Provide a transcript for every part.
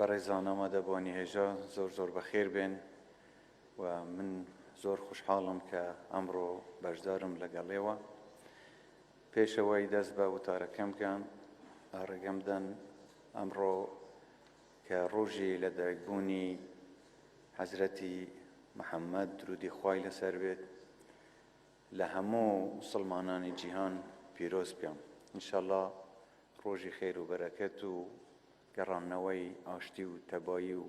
بەڕێزان ئامادەبووانی هێژا زۆر زۆر بەخێر بێن و من زۆر خوشحاڵم کە ئەمڕۆ بەشدارم لەگەڵێوە. پێشەوەی دەست بە وتارەکەم بکەم ڕێگەم بدەن ئەمڕۆ کە ڕۆژی لەدایکبوونی حەزرەتی محەممەد درودی خوای لەسەر بێت لە هەموو موسڵمانانی جیهان پیرۆز بکەم ئینشەڵا ڕۆژی خێر و بەرەکەت و گەڕانەوەی ئاشتی و تەبایی و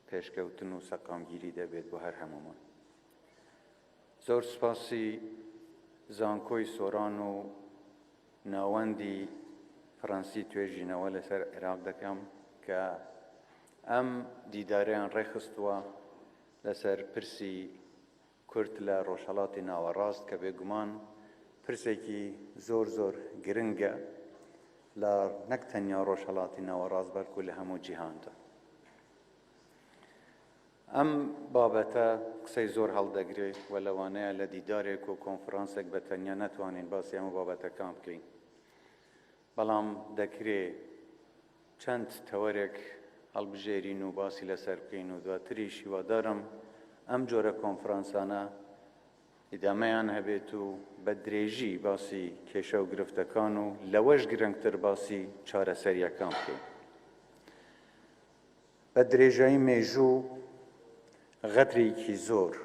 پێشکەوتن و سەقامگیری دەبێت بۆ هەر هەموومان. زۆر سوپاسی زانکۆی سۆران و ناوەندی فڕەنسی توێژینەوە لەسەر عێراق دەکەم کە ئەم دیدارەیان ڕێکخستووە لەسەر پرسی کورد لە ڕۆژهەڵاتی ناوەڕاست کە بێگومان پرسێکی زۆر زۆر گرنگە لە نەک تەنیا ڕۆژهەڵاتی ناوەڕاست بەڵکو لە هەموو جیهاندا. ئەم بابەتە قسەی زۆر هەڵدەگرێ و لەوانەیە لە دیدارێک و کۆنفرانسێک بە تەنیا نەتوانین باسی هەموو بابەتەکان بکەین، بەڵام دەکرێ چەند تەوەرێک هەڵبژێرین و باسی لەسەر بکەین و دواتریش هیوادارم ئەم جۆرە کۆنفرانسانە ئیدامەیان هەبێت و بە درێژی باسی کێشە و گرفتەکان و لەوەش گرنگتر باسی چارەسەرییەکان بکەین. بە درێژایی مێژوو غەدرێکی زۆر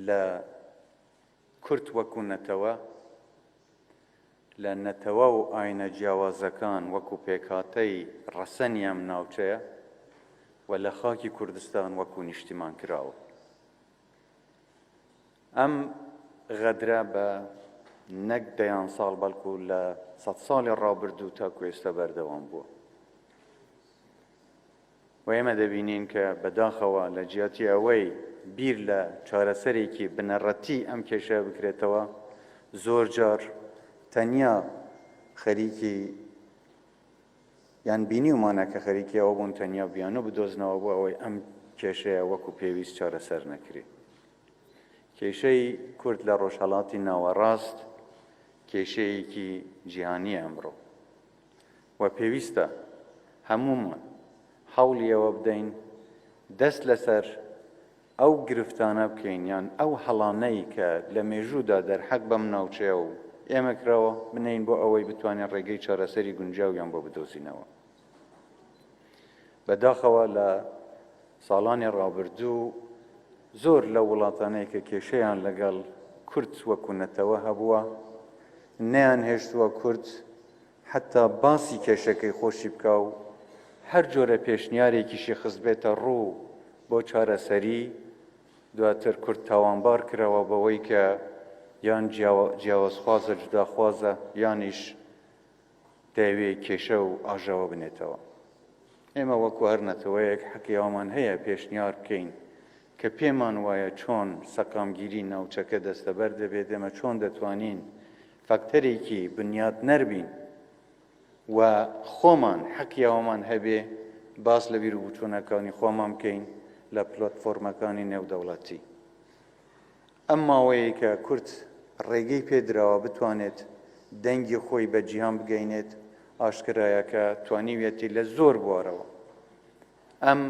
لە کورد وەکو نەتەوە، لە نەتەوە و ئاینە جیاوازەکان وەکو پێکهاتەی ڕەسەنی ئەم ناوچەیە و لە خاکی کوردستان وەکو نیشتیمان کراوە. ئەم غەدرە بە نەک دەیان ساڵ بەڵکو لە سەد ساڵی ڕابردوو تاکو ئێستا بەردەوام بووە. و ئێمە دەبینین کە بەداخەوە لە جیاتی ئەوەی بیر لە چارەسەرێکی بنەڕەتی ئەم کێشەیە بکرێتەوە، زۆر جار تەنیا خەریکی یان بینیومانە کە خەریکی ئەوە بوون تەنیا بیانوو بدۆزنەوە بۆ ئەوەی ئەم کێشەیە وەکو پێویست چارەسەر نەکرێ. کێشەی کورد لە ڕۆژهەڵاتی ناوەڕاست کێشەیەکی جیهانییە ئەمڕۆ. و پێویستە هەموومان هەوڵی ئەوە بدەین دەست لەسەر ئەو گرفتانە بکەین یان ئەو هەڵانەی کە لە مێژوودا دەرحەق بەم ناوچەیە و ئێمە کراوە بنێین بۆ ئەوەی بتوانین ڕێگەی چارەسەری گونجاویان بۆ بدۆزینەوە. بەداخەوە لە ساڵانی ڕابردوو زۆر لەو وڵاتانەی کە کێشەیان لەگەڵ کورد وەکو نەتەوە هەبووە نەیانهێشتووە کورد حەتا باسی کێشەکەی خۆشی بکا و هەر جۆرە پێشنیارێکیشی خستبێتە ڕوو بۆ چارەسەری، دواتر کورد تاوانبار کراوە بەوەی کە یان جیاوازخوازە، جوداخوازە، یانیش دەیەوێ کێشە و ئاژاوە بنێتەوە. ئێمە وەکو هەر نەتەوەیەک حەقی ئەوەمان هەیە پێشنیار بکەین کە پێمان وایە چۆن سەقامگیری ناوچەکە دەستەبەر دەبێت، ئێمە چۆن دەتوانین فاکتەرێکی بنیاتنەر بین و خۆمان حەقی ئەوەمان هەبێ باس لە بیروبوچوونەکانی خۆمان بکەین لە پلاتفۆرمەکانی نێودەوڵەتی. ئەم ماوەیەی کە کورد ڕێگەی پێ دراوە بتوانێت دەنگی خۆی بە جیهان بگەینێت، ئاشکرایە کە توانیویەتی لە زۆر بوارەوە ئەم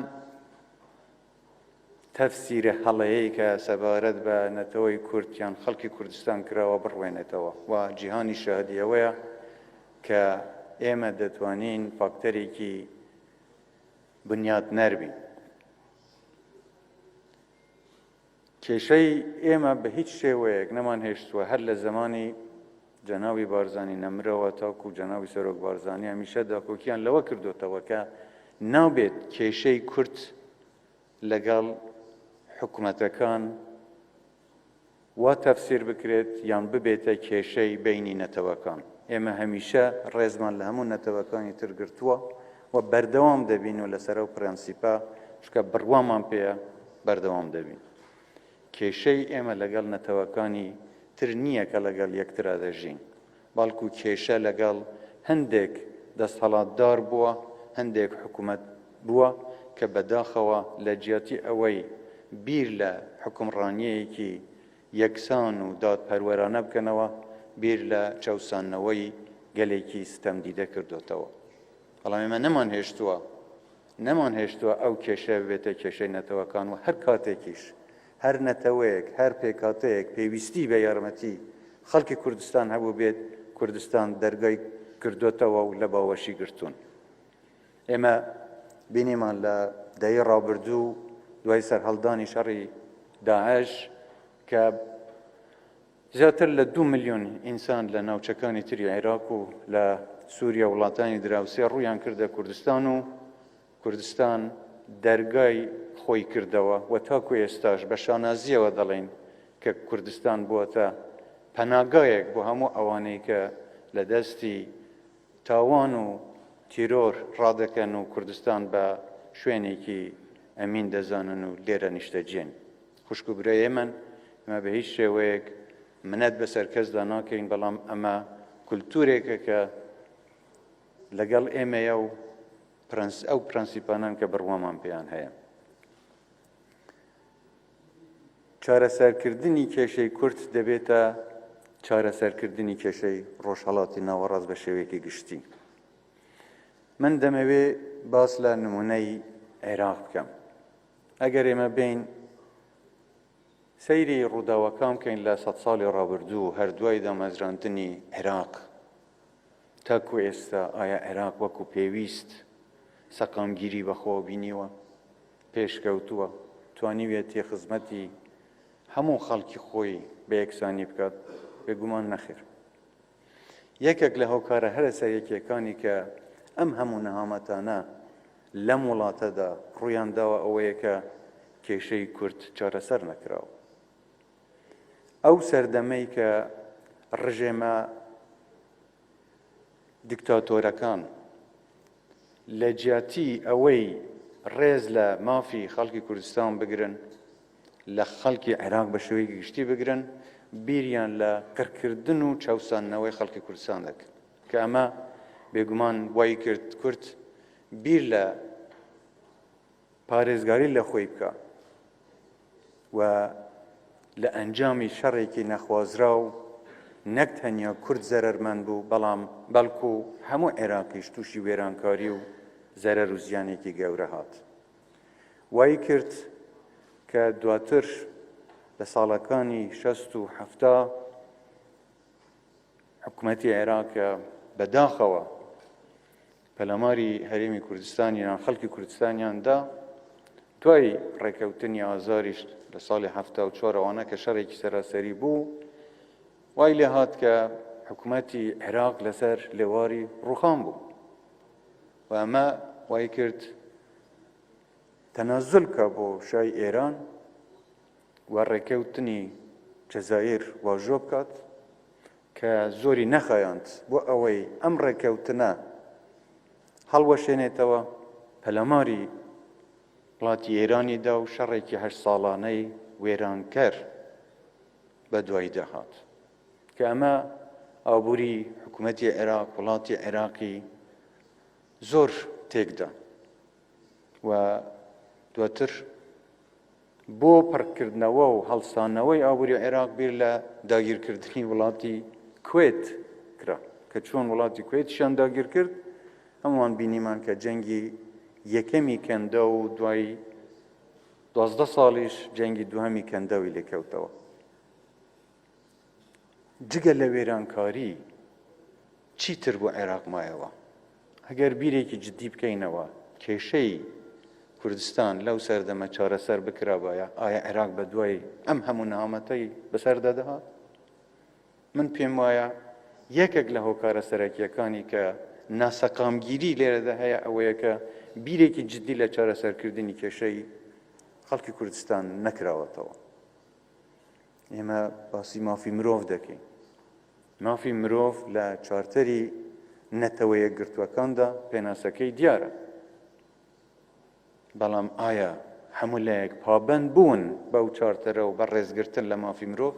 تەفسیرە هەڵەیەی کە سەبارەت بە نەتەوەی کورد یان خەڵکی کوردستان کراوە بڕوێنێتەوە و جیهانی شاهدی ئەوەیە کە ئێمە دەتوانین فاکتەرێکی بنیاتنەر بین. کێشەی ئێمە بە هیچ شێوەیەک نەمانهێشتووە هەر لە زەمانی جەنابی بارزانی نەمرەوە تاکو جەنابی سەرۆک بارزانی هەمیشە داکۆکیان لەوە کردوتەوە کە نابێت کێشەی کورد لەگەڵ حکومەتەکان وا تەفسیر بکرێت یان ببێتە کێشەی بینی نەتەوەکان. ئێمە هەمیشە ڕێزمان لە هەموو نەتەوەکانی تر گرتووە و بەردەوام دەبین و لەسەر ئەو پرەنسیپە چونکە بڕوامان پێیە بەردەوام دەبین. کێشەی ئێمە لەگەڵ نەتەوەکانی تر نییە کە لەگەڵ یەکترا دەژین، بەڵکو کێشە لەگەڵ هەندێک دەستهەڵاتدار بووە، هەندێک حکومەت بووە کە بەداخەوە لە جیاتی ئەوەی بیر لە حوکمڕانییەکی یەکسان و دادپەروەرانە بکەنەوە، بیر لە چەوساندنەوەی گەلێکی ستەمدیدە کردۆتەوە. بەڵام ئێمە نەمانهێشتووە. نەمانهێشتووە ئەو کێشەیە ببێتە کێشەی نەتەوەکان و هەر کاتێکیش هەر نەتەوەیەک، هەر پێکهاتەیەک پێویستی بە یارمەتی خەڵکی کوردستان هەبووبێت، کوردستان دەرگای کردۆتەوە و لە باوەشی گرتوون. ئێمە بینیمان لە دەیەی ڕابردوو دوای سەرهەڵدانی شەڕی داعش کە زیاتر لە دوو ملیۆن ئینسان لە ناوچەکانی تری عێراق و لە سووریا وڵاتانی دراوسێ ڕوویان کردە کوردستان و کوردستان دەرگای خۆی کردەوە و تاکو ئێستاش بە شانازییەوە دەڵێین کە کوردستان بووەتە پەناگایەک بۆ هەموو ئەوانەی کە لە دەستی تاوان و تیرۆر ڕادەکەن و کوردستان بە شوێنێکی ئەمین دەزانن و لێرە نیشتەجێن. خوشک و برای ئێمەن، ئێمە بە هیچ شێوەیەک منەت بەسەر کەسدا ناکەین، بەڵام ئەمە کولتوورێکە کە لەگەڵ ئێمەیە و ئەو پرەنسیپانەن کە بڕوامان پێیان هەیە. چارەسەرکردنی کێشەی کورد دەبێتە چارەسەرکردنی کێشەی ڕۆژهەڵاتی ناوەڕاست بە شێوەیەکی گشتی. من دەمەوێ باس لە نمونەی عێراق بکەم. ئەگەر ئێمە بێین سەیری ڕووداوەکان بکەین لە سەد ساڵی ڕابردوو هەر دوای دامەزراندنی عێراق تاکو ئێستا ئایا عێراق وەکو پێویست سەقامگیری بەخۆوە بینیوە؟ پێشکەوتووە؟ توانیویەتی خزمەتی هەموو خەڵکی خۆی بە یەکسانی بکات؟ بێگومان نەخێر. یەکێک لە هۆکارە هەرە سەرەکییەکانی کە ئەم هەموو نەهامەتانە لەم وڵاتەدا ڕوویان داوە ئەوەیە کە کێشەی کورد چارەسەر نەکراوە. ئەو سەردەمەی کە ڕژێمە دیکتاتۆرەکان لە جیاتی ئەوەی ڕێز لە مافی خەڵکی کوردستان بگرن، لە خەڵکی عێراق بە شێوەیەکی گشتی بگرن، بیریان لە قڕکردن و چەوساندنەوەی خەڵکی کوردستان دەکرد، کە ئەمە بێگومان وای کرد کورد بیر لە پارێزگاری لە خۆی بکا و لە ئەنجامی شەڕێکی نەخوازراو نەک تەنیا کورد زەرەرمەند بوو، بەڵام بەڵکو هەموو عێراقیش تووشی وێرانکاری و زەرەر و زیانێکی گەورە هات. وای کرد کە دواتر لە ساڵەکانی شەست و حەفتا حکومەتی عێراق کە بەداخەوە پەلاماری هەرێمی کوردستانیان خەڵکی کوردستانیان دا دوای ڕێکەوتنی ئازاریش لە ساڵی 74 ئەوانە کە شەڕێکی سەراسەری بوو وای لێ هات کە حکوومەتی عێراق لەسەر لێواری ڕوخان بوو و ئەمە وای کرد تەنازول کا بۆ شای ئێران و ڕێکەوتنی جەزائیر واژۆ بکات کە زۆری نەخایاند بۆ ئەوەی ئەم ڕێکەوتنە هەڵوەشێنێتەوە پەلاماری وڵاتی ئێرانی دا و شەڕێکی هەشت ساڵانەی وێرانکەر بە دوایدا هات کە ئەمە ئابووری حکوومەتی عێراق وڵاتی عێراقی زۆر تێکدا و دواتر بۆ پڕکردنەوە و هەڵسانەوەی ئابووری عێراق بیر لە داگیرکردنی وڵاتی کوێت کرا کە چۆن وڵاتی کوێتیشیان داگیر کرد هەمووان بینیمان کە جەنگی یەکەمی کەنداو و دوای 12 ساڵیش جەنگی دووهەمی کەنداوی لێکەوتەوە جگە لە وێرانکاری چیتر بۆ عێراق مایەوە؟ ئەگەر بیرێکی جدی بکەینەوە کێشەی کوردستان لەو سەردەمە چارەسەر بکرابایە ئایا عێراق بە دوای ئەم هەموو نەهامەتەی بەسەردا دەهات؟ من پێم وایە یەکێک لە هۆکارە سەرەکیەکانی کە ناسەقامگیری لێرەدا هەیە ئەوەیە کە بیرێکی جدی لە چارەسەرکردنی کێشەی خەڵکی کوردستان نەکراوەتەوە. ئێمە باسی مافی مرۆڤ دەکەین. مافی مرۆڤ لە چارتەری نەتەوە یەکگرتووەکاندا پێناسەکەی دیارە. بەڵام ئایا هەموو لایەک پابەند بوون بەو چارتەرە و بە ڕێزگرتن لە مافی مرۆڤ؟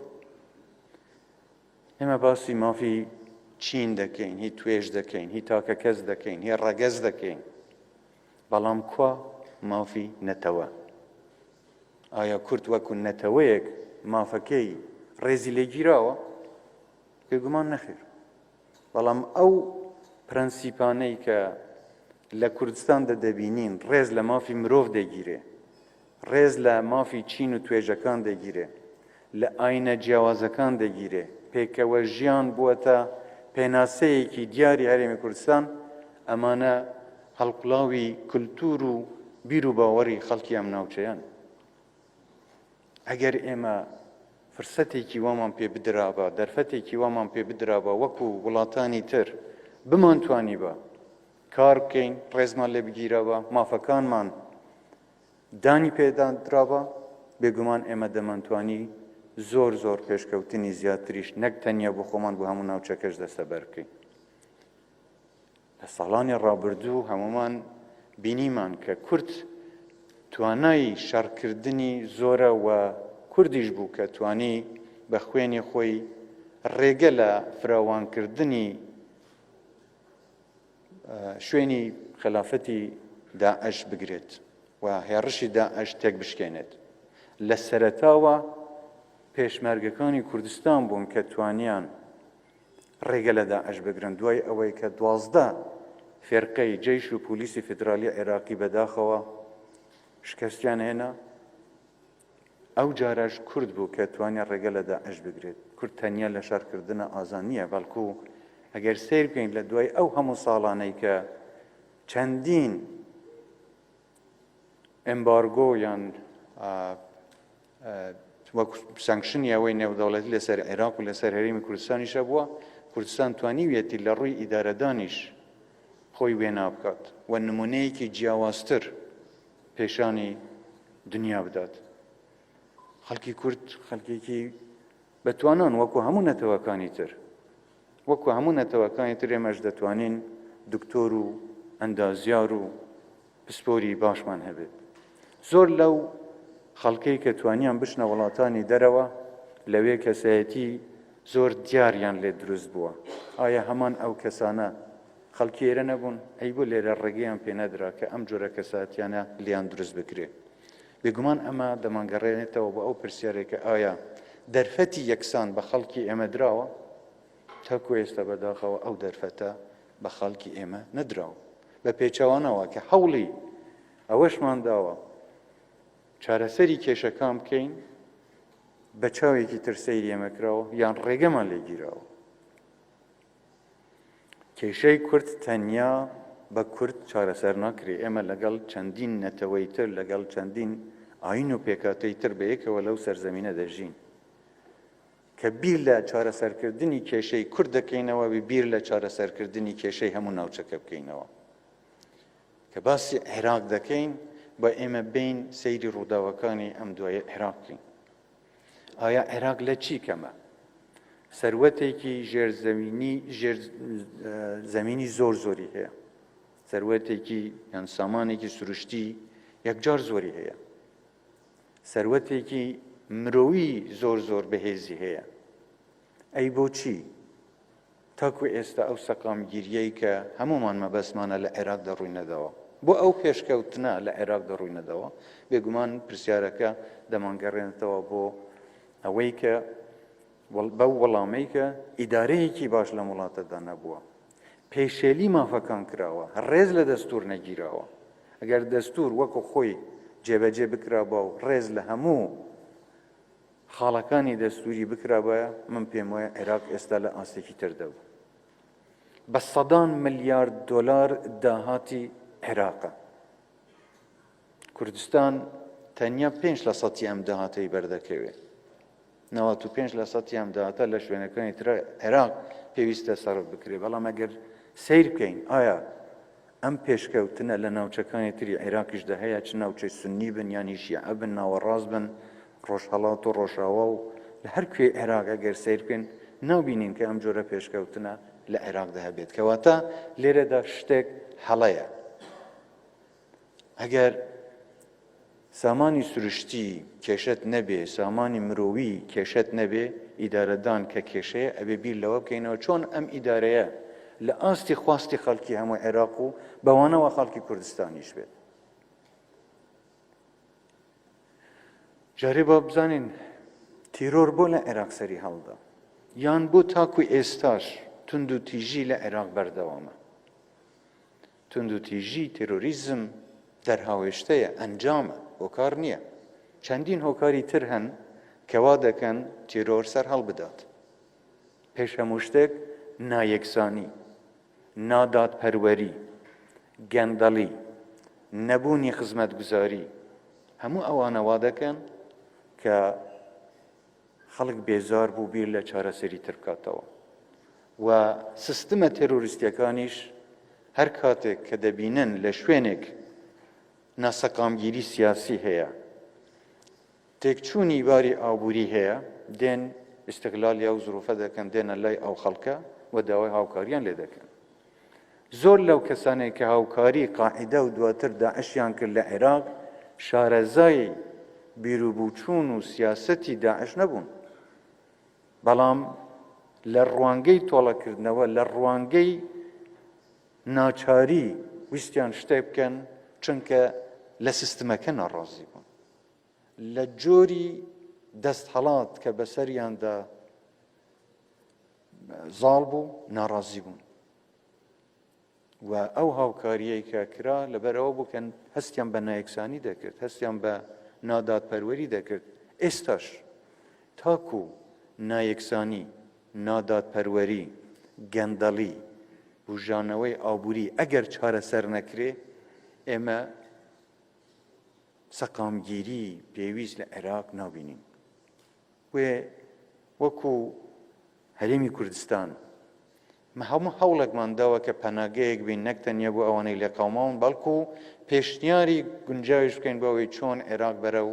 ئێمە باسی مافی چین دەکەین، هی توێژ دەکەین، هی تاکە کەس دەکەین، هی ڕەگەز دەکەین. بەڵام کوا مافی نەتەوە؟ ئایا کورد وەکو نەتەوەیەک مافەکەی ڕێزی لێگیراوە؟ بێگومان نەخێر. بەڵام ئەو پرەنسیپانەی کە لە کوردستاندا دەبینین ڕێز لە مافی مرۆڤ دەگیرێ، ڕێز لە مافی چین و توێژەکان دەگیرێ، لە ئاینە جیاوازەکان دەگیرێ، پێکەوە ژیان بووەتە پێناسەیەکی دیاری هەرێمی کوردستان، ئەمانە هەڵقوڵاوی کولتوور و بیر و باوەڕی خەڵکی ئەم ناوچەیەن. ئەگەر ئێمە فرسەتێکی وامان پێ بدرابا، دەرفەتێکی وامان پێ بدرابا وەکو وڵاتانی تر بمانتوانیبا کار بکەین، ڕێزمان لێ بگیرابا، مافەکانمان دانی پێدادرابا، بێگومان ئێمە دەمانتوانی زۆر زۆر پێشکەوتنی زیاتریش نەک تەنیا بۆ خۆمان بۆ هەموو ناوچەکەش دەستەبەر بکەین. لە ساڵانی ڕابردوو هەموومان بینیمان کە کورد توانای شەڕکردنی زۆرە و کوردیش بوو کە توانی بە خوێنی خۆی ڕێگە لە فراوانکردنی شوێنی خەلافەتی داعش بگرێت و هێڕشی داعش تێک بشکێنێت. لە سەرەتاوە پێشمەرگەکانی کوردستان بوون کە توانیان ڕێگە لە داعش بگرن دوای ئەوەی کە 12 فێرقەی جەیش و پۆلیسی فیدرالی عێراقی بەداخەوە شکستیان هێنا ئەو جارەش کورد بوو کە توانی ڕێگە لە داعش بگرێت کورد تەنیا لە شەڕکردنە ئازان نییە بەڵکو ئەگەر سەیر بکەین لە دوای ئەو هەموو ساڵانەی کە چەندین ئێمبارگۆ یان وەک sanction ی ئەوەی نێودەوڵەتی لەسەر عێراق و لەسەر هەرێمی کوردستانیش هەبووە، کوردستان توانیویەتی لە ڕووی ئیدارەدانیش خۆی وێنا بکات و نمونەیەکی جیاوازتر پێشانی دنیا بدات. خەڵکی کورد خەڵکێکی بەتوانان وەکو هەموو نەتەوەکانی تر وەکو هەموو نەتەوەکانی تر ئێمەش دەتوانین دکتۆر و ئەندازیار و پسپۆری باشمان هەبێت. زۆر لەو خەڵکەی کە توانیان بچنە وڵاتانی دەرەوە لەوێ کەسایەتی زۆر دیاریان لێ دروست بووە. ئایا هەمان ئەو کەسانە خەڵکی ئێرە نەبوون؟ ئەی بۆ لێرە ڕێگەیان پێ نەدرا کە ئەم جۆرە کەساتیانە لێیان دروست بکرێ؟ بێگومان ئەمە دەمانگەڕێنێتەوە بۆ ئەو پرسیارێک کە ئایا دەرفەتی یەکسان بە خەڵکی ئێمە دراوە؟ تاکو ئێستا بەداخەوە ئەو دەرفەتە بە خەڵکی ئێمە نەدراوە. بە پێچەوانەوە کە هەوڵی ئەوەشمان داوە چارەسەری کێشەکان بکەین بە چاوێکی تر سەیری ئێمە کراوە یان ڕێگەمان لێ گیراوە. کێشەی کورد تەنیا بە کورد چارەسەر ناکرێ ئێمە لەگەڵ چەندین نەتەوەی تر لەگەڵ چەندین ئاین و پێکاتەی تر بەیەکەوە لەو سەرزەمینە دەژین. کە بیر لە چارەسەرکردنی کێشەی کورد دەکەینەوە بی بیر لە چارەسەرکردنی کێشەی هەموو ناوچەکە بکەینەوە. کە باسی عێراق دەکەین با ئێمە بین سەیری ڕووداوەکانی ئەم دوایە عێراق بکەین. ئایا عێراق لە چی کەمە؟ سەروەتێکی ژێرزەمینی ژێر زەمینی زۆر زۆری هەیە. سەروەتێکی یان سامانێکی سروشتی یەکجار زۆری هەیە. سەروەتێکی مرۆیی زۆر زۆر بەهێزی هەیە. ئەی بۆچی تاکو ئێستا ئەو سەقامگیرییەی کە هەموومان مەبەستمانە لە عێراقدا ڕووی نەداوە؟ بۆ ئەو پێشکەوتنە لە عێراقدا ڕووی نەداوە؟ بێگومان پرسیارەکە دەمانگەڕێنێتەوە بۆ ئەوەی کە بەو وەڵامەی کە ئیدارەیەکی باش لەم وڵاتەدا نەبووە، پێشێلی مافەکان کراوە، ڕێز لە دەستوور نەگیراوە. ئەگەر دەستوور وەکو خۆی جێبەجێ بکرابا و ڕێز لە هەموو خاڵەکانی دەستووری بکرابایە، من پێم وایە عێراق ئێستا لە ئاستێکی تر دەبوو. بە سەدان ملیارد دۆلار داهاتی عێراقە. کوردستان تەنیا پێنج لە سەتی ئەم داهاتەی بەردەکەوێت. 95 لە سەتی ئەم داهاتە لە شوێنەکانی تر عێراق پێویستە سەرف بکرێت، بەڵام ئەگەر سەیر بکەین ئایا ئەم پێشکەوتنە لە ناوچەکانی تری عێراقیشدا هەیە، چ ناوچەی سوننی بن یانی شیعە بن، ناوەڕاست بن، ڕۆژهەڵات و ڕۆژاوا و لە هەر کوێی عێراق ئەگەر سەیر بکەین نابینین کە ئەم جۆرە پێشکەوتنە لە عێراقدا هەبێت. کەواتە لێرەدا شتێک هەڵەیە. ئەگەر سامانی سروشتی کێشەت نەبێ، سامانی مرۆیی کێشەت نەبێ، ئیدارەدان کە کێشەیە ئەبێ بیر لەوە بکەینەوە چۆن ئەم ئیدارەیە لە ئاستی خواستی خەڵکی هەموو عێراق و بەوانەوە خەڵکی کوردستانیش بێت. جارێ با بزانین تیرۆر بۆ لە عێراق سەری هەڵدا یان بۆ تاکو ئێستاش توند و تیژی لە عێراق بەردەوامە. توندوتیژی، تێرۆریزم دەرهاوێشتەیە، ئەنجامە، هۆکار نییە. چەندین هۆکاری تر هەن کە وا دەکەن تێرۆر سەرهەڵبدات. پێش هەموو شتێک نایەکسانی، نادادپەروەری، گەندەڵی، نەبوونی خزمەتگوزاری، هەموو ئەوانە وا دەکەن کە خەڵک بێزار بوو بیر لە چارەسەری تر بکاتەوە و سیستمە تێرۆریستیەکانیش هەر کاتێک کە دەبینن لە شوێنێک ناسەقامگیری سیاسی هەیە، تێکچوونی باری ئابووری هەیە، دێن ئیستغلالی ئەو زروفە دەکەن، دێنە لای ئەو خەڵکە و داوای هاوکاریان لێ دەکەن. زۆر لەو کەسانەی کە هاوکاری قاعیدە و دواتر داعشیان کرد لە عێراق، شارەزای بیروبوچوون و سیاسەتی داعش نەبوون. بەڵام لە ڕوانگەی تۆڵەکردنەوە، لە ڕوانگەی ناچاری ویستیان شتێک بکەن، چونکە لە سیستمەکە ناڕازی بوون. لە جۆری دەستهەڵات کە بەسەریاندا زاڵ بوو ناڕازی بوون و ئەو هاوکاریەی کە کرا لەبەر ئەوە بوو کە هەستیان بە نایەکسانی دەکرد هەستیان بە نادادپەروەری دەکرد ئێستاش تاکو نایەکسانی نادادپەروەری گەندەڵی بژانەوەی ئابووری ئەگەر چارەسەر نەکرێ ئێمە سەقامگیری پێویست لە عێراق نابینین. بۆیە وەکو هەرێمی کوردستان مە هەموو هەوڵێکمان داوە کە پەناگەیەک بین نەک تەنیا بۆ ئەوانەی لێقەوماون بەڵکو پێشنیاری گونجاویش بکەین بۆ ئەوەی چۆن عێراق بەرەو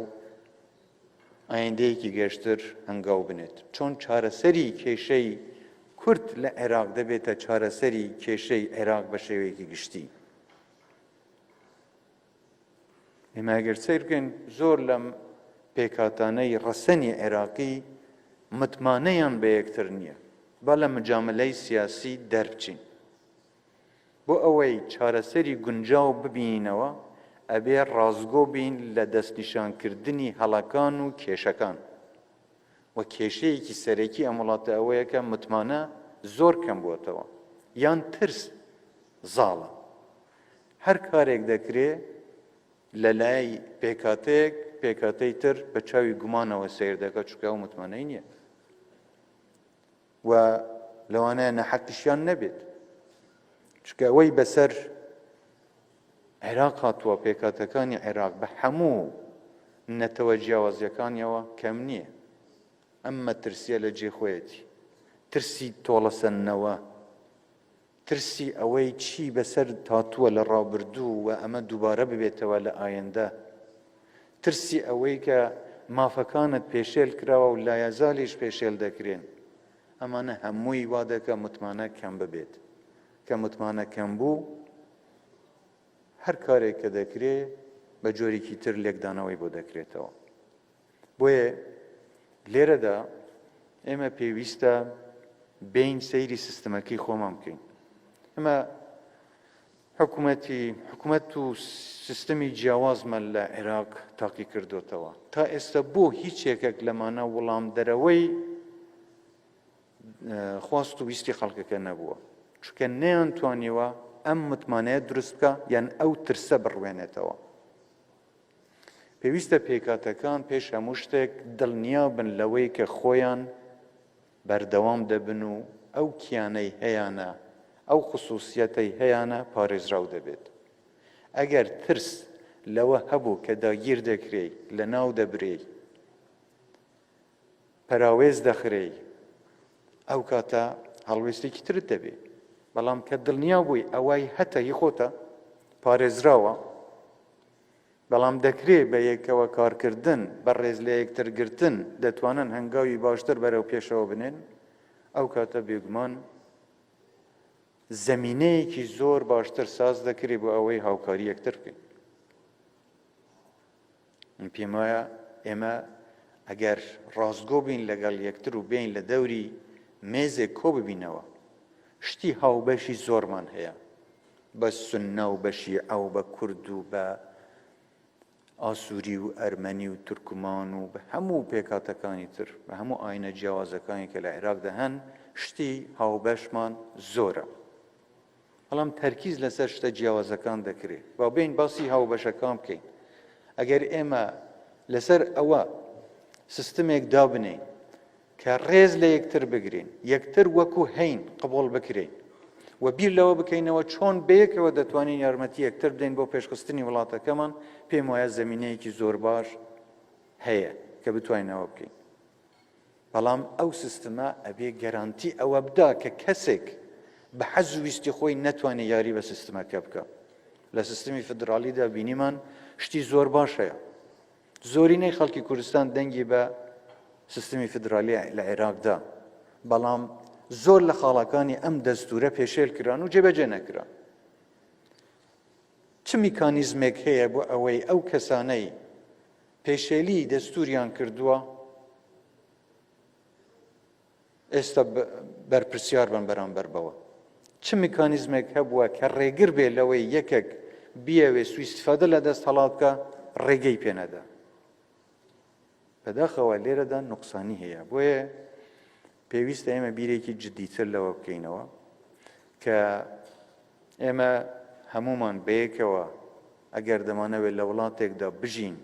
ئایندەیەکی گەشتر هەنگاو بنێت چۆن چارەسەری کێشەی کورد لە عێراق دەبێتە چارەسەری کێشەی عێراق بە شێوەیەکی گشتی. ئێمە ئەگەر سەیر بکەین زۆر لەم پێکهاتانەی ڕەسەنی عێراقی متمانەیان بە یەکتر نییە. با لە مجاملەی سیاسی دەربچین. بۆ ئەوەی چارەسەری گونجاو ببینینەوە ئەبێ ڕاستگۆ بین لە دەستنیشانکردنی هەڵەکان و کێشەکان. و کێشەیەکی سەرەکی ئەم وڵاتە ئەوەیە کە متمانە زۆر کەم بووەتەوە یان ترس زاڵە. هەر کارێک دەکرێ لەلای پێکهاتەیەک، پێکهاتەی تر بە چاوی گومانەوە سەیر دەکات چونکە ئەو متمانەی نییە و لەوانەیە نەحەقیشیان نەبێت چونکە ئەوەی بەسەر عێراق هاتووە پێکهاتەکانی عێراق بە هەموو نەتەوە جیاوازیەکانیەوە کەم نییە ئەم مەترسیە لە جێ خۆیەتی ترسی تۆڵەسەندنەوە ترسی ئەوەی چی بەسەرت هاتووە لە ڕابردوو و ئەمە دووبارە ببێتەوە لە ئایندە، ترسی ئەوەی کە مافەکانت پێشێل کراوە و لایەزالیش پێشێل دەکرێن، ئەمانە هەمووی وا دەکا متمانە کەم ببێت. کە متمانە کەم بوو، هەر کارێک کە دەکرێ بە جۆرێکی تر لێکدانەوەی بۆ دەکرێتەوە. بۆیە لێرەدا ئێمە پێویستە بێین سەیری سیستمەکەی خۆمان بکەین. ئێمە حکوومەتی حکوومەت و سیستمی جیاوازمان لە عێراق تاقی کردوتەوە. تا ئێستا بۆ هیچ یەکێک لەمانە وڵامدەرەوەی خواست و ویستی خەڵکەکە نەبووە چونکە نەیانتوانیوە ئەم متمانەیە دروست بکە یان ئەو ترسە بڕوێنێتەوە. پێویستە پێکهاتەکان پێش هەموو شتێک دڵنیا بن لەوەی کە خۆیان بەردەوام دەبن و ئەو کیانەی هەیانە، ئەو خسوسیەتەی هەیانە پارێزراو دەبێت. ئەگەر ترس لەوە هەبوو کە داگیر دەکرێی، لەناو دەبرێی، پەراوێز دەخرێی، ئەو کاتە هەڵوێستێکی ترت دەبێ. بەڵام کە دڵنیا بووی ئەوەی هەتە هی خۆتە، پارێزراوە، بەڵام دەکرێ بە یەکەوە کارکردن، بە ڕێز لە یەکترگرتن دەتوانن هەنگاوی باشتر بەرەو پێشەوە بنێن، ئەو کاتە بێگومان زەمینەیەکی زۆر باشتر ساز دەکرێ بۆ ئەوەی هاوکاری یەکتر بکەین. من پێم وایە ئێمە ئەگەر ڕاستگۆ بین لەگەڵ یەکتر و بێین لە دەوری مێزێک کۆ ببینەوە، شتی هاوبەشی زۆرمان هەیە بە سوننە و بە شیعە و بە کورد و بە ئاسووری و ئەرمەنی و تورکمان و بە هەموو پێکهاتەکانی تر، بە هەموو ئاینە جیاوازەکانی کە لە عێراقدا هەن، شتی هاوبەشمان زۆرە. بەڵام تەرکیز لەسەر شتە جیاوازەکان دەکرێت. با بێین باسی هاوبەشەکان بکەین. ئەگەر ئێمە لەسەر ئەوە سیستمێک دابنێین کە ڕێز لە یەکتر بگرین، یەکتر وەکو هەین قبوڵ بکرێین و بیر لەوە بکەینەوە چۆن بەیەکەوە دەتوانین یارمەتی یەکتر بدەین بۆ پێشخستنی وڵاتەکەمان، پێم وایە زەمینەیەکی زۆر باش هەیە کە بتوانین ئەوە بکەین. بەڵام ئەو سیستمە ئەبێ گەرانتی ئەوە بدا کە کەسێک بە حەز و ویستی خۆی نەتوانێ یاری بە سیستمەکە بکا. لە سیستمی فیدراڵیدا بینیمان شتی زۆر باش هەیە. زۆرینەی خەڵکی کوردستان دەنگی بە سیستمی فیدرالی لە عێراق دا، بەڵام زۆر لە خاڵەکانی ئەم دەستوورە پێشێل کران و جێبەجێ نەکران. چ میکانیزمێک هەیە بۆ ئەوەی ئەو کەسانەی پێشێلی دەستووریان کردووە ئێستا بەرپرسیار بن بەرامبەر بەوە؟ چ میکانیزمێک هەبووە کە ڕێگر بێ لەوەی یەکێک بیەوێ سوئیستفادە لە دەستهەڵات بکا ڕێگەی پێ نەدا؟ بەداخەوە لێرەدا نوقسانی هەیە، بۆیە پێویستە ئێمە بیرێکی جدیتر لەوە بکەینەوە کە ئێمە هەموومان بەیەکەوە ئەگەر دەمانەوێت لە وڵاتێکدا بژین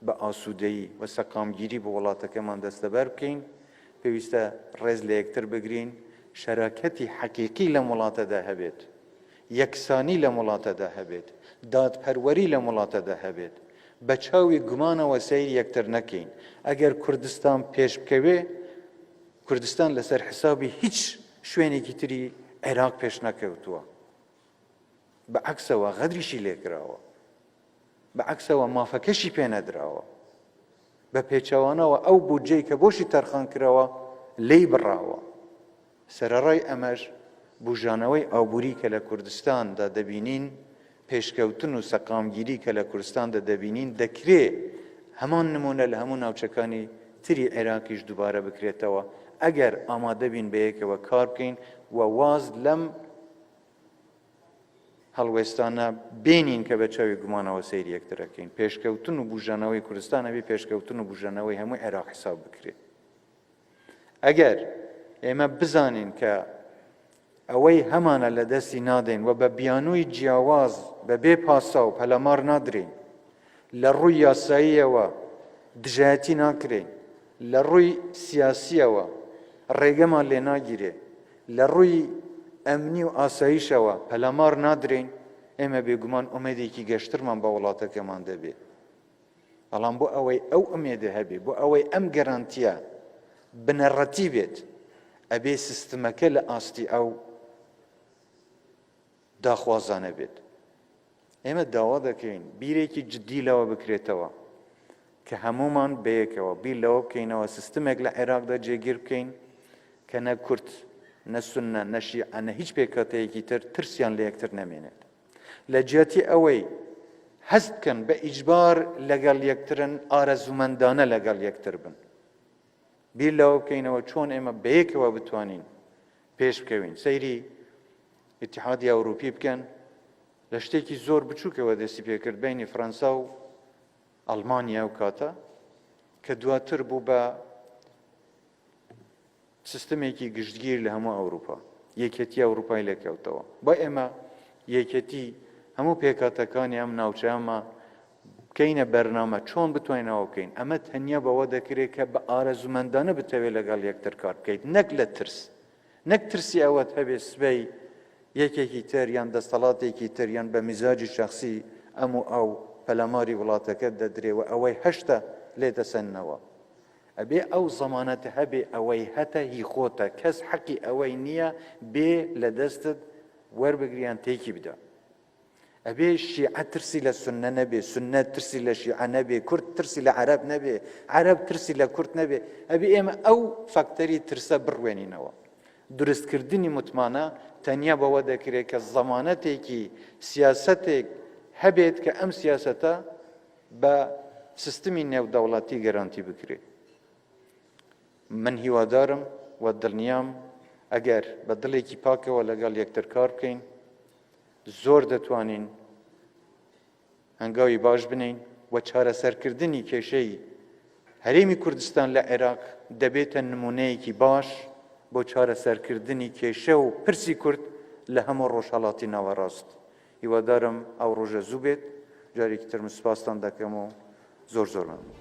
بە ئاسوودەیی و سەقامگیری بۆ وڵاتەکەمان دەستەبەر بکەین، پێویستە ڕێز لە یەکتر بگرین، شەراکەتی حەقیقی لەم وڵاتەدا هەبێت، یەکسانی لەم وڵاتەدا هەبێت، دادپەروەری لەم وڵاتەدا هەبێت، بە چاوی گومانەوە سەیری یەکتر نەکەین. ئەگەر کوردستان پێشبکەوێ، کوردستان لەسەر حسابی هیچ شوێنێکی تری عێراق پێشنەکەوتووە. بە عەکسەوە غەدریشی لێکراوە. بە عەکسەوە مافەکەشی پێ نەدراوە. بە پێچەوانەوە ئەو بودجەی کە بۆشی تەرخان کراوە لێی بڕاوە. سەرەڕای ئەمەش بوژانەوەی ئابووری کە لە کوردستاندا دەبینین، پێشکەوتن و سەقامگیری کە لە کوردستاندا دەبینین دەکرێ هەمان نموونە لە هەموو ناوچەکانی تری عێراقیش دووبارە بکرێتەوە ئەگەر ئامادە بین بەیەکەوە کار بکەین و واز لەم هەڵوێستانە بێنین کە بە چاوی گومانەوە سەیری یەکتر ئەکەین. پێشکەوتن و بوژانەوەی کوردستان ئەبێ پێشکەوتن و بوژانەوەی هەموو عێراق حیساب بکرێ. ئەگەر ئێمە بزانین کە ئەوەی هەمانە لە دەستی نادەین و بە بیانووی جیاواز بە بێ پاساو پەلامار نادرێین، لە ڕووی یاساییەوە دژایەتی ناکرێین، لە ڕووی سیاسییەوە ڕێگەمان لێ ناگیرێ، لە ڕووی ئەمنی و ئاسایشەوە پەلامار نادرێین، ئێمە بێگومان ئومێدێکی گەشترمان بە وڵاتەکەمان دەبێ. بەڵام بۆ ئەوەی ئەو ئومێدە هەبێ، بۆ ئەوەی ئەم گەرانتییە بنەڕەتی بێت، ئەبێ سیستمەکە لە ئاستی ئەو داخوازانە بێت. ئێمە داوا دەکەین بیرێکی جددی لەوە بکرێتەوە کە هەموومان بەیەکەوە بیر لەوە بکەینەوە سیستمێک لە عێراقدا جێگیر بکەین کە نە کورد، نە سوننە، نە شیعە، نە هیچ پێکهاتەیەکی تر ترسیان لە یەکتر نەمێنێت. لە جیاتی ئەوەی هەست بکەن بە ئیجبار لەگەڵ یەکترن، ئارەزوومەندانە لەگەڵ یەکتر بن. بیر لەوە بکەینەوە چۆن ئێمە بەیەکەوە بتوانین پێش بکەوین. سەیری ئیتیحادی ئەوروپی بکەن، لە شتێکی زۆر بچووکەوە دەستی پێکرد بینی فڕەنسا و ئەڵمانیا و کاتە کە دواتر بوو بە سیستمێکی گشتگیر لە هەموو ئەوروپا، یەکێتی ئەوروپای لێکەوتەوە. با ئێمە یەکێتی هەموو پێکهاتەکانی ئەم ناوچەیەمە بکەینە بەرنامە چۆن بتوانین ئەوە بکەین. ئەمە تەنیا بەوە دەکرێت کە بە ئارەزوومەندانە بتەوێت لەگەڵ یەکتر کار بکەیت، نەک لە ترس، نەک ترسی ئەوەت هەبێت سبەی یەکێکی تر یان دەستەڵاتێکی تر یان بە میزاجی شەخسی ئەم و ئەو پەلاماری وڵاتەکەت دەدرێ و ئەوەی هەشتە لێتەسەننەوە. ئەبێ ئەو زەمانەتە هەبێ ئەوەی هەتە هی خۆتە کەس حەقی ئەوەی نییە بێ لە دەستت وەربگری یان تێکی بدا. ئەبێ شیعە ترسی لە سوننە نەبێ، سوننە ترسی لە شیعە نەبێ، کورد ترسی لە عەرەب نەبێ، عەرەب ترسی لە کورد نەبێ. ئەبێ ئێمە ئەو فاکتەری ترسە بڕوێنینەوە. دروستکردنی متمانە تەنیا بەوە دەکرێت کە زەمانەتێکی سیاسەتێک هەبێت کە ئەم سیاسەتە بە سیستمی نێودەوڵەتی گەرانتی بکرێت. من هیوادارم و دڵنیام ئەگەر بە دڵێکی پاکەوە لەگەڵ یەکتر کار بکەین زۆر دەتوانین هەنگاوی باش بنێین و چارەسەرکردنی کێشەی هەرێمی کوردستان لە عێراق دەبێتە نمونەیەکی باش بۆ چارەسەرکردنی کێشە و پرسی کورد. لە هەموو ڕۆژهەڵاتی ناوەڕاست. هیوادارم ئەو ڕۆژە زوو بێت. جارێکی تر من سوپاستان دەکەم و زۆر زۆر مەمنون.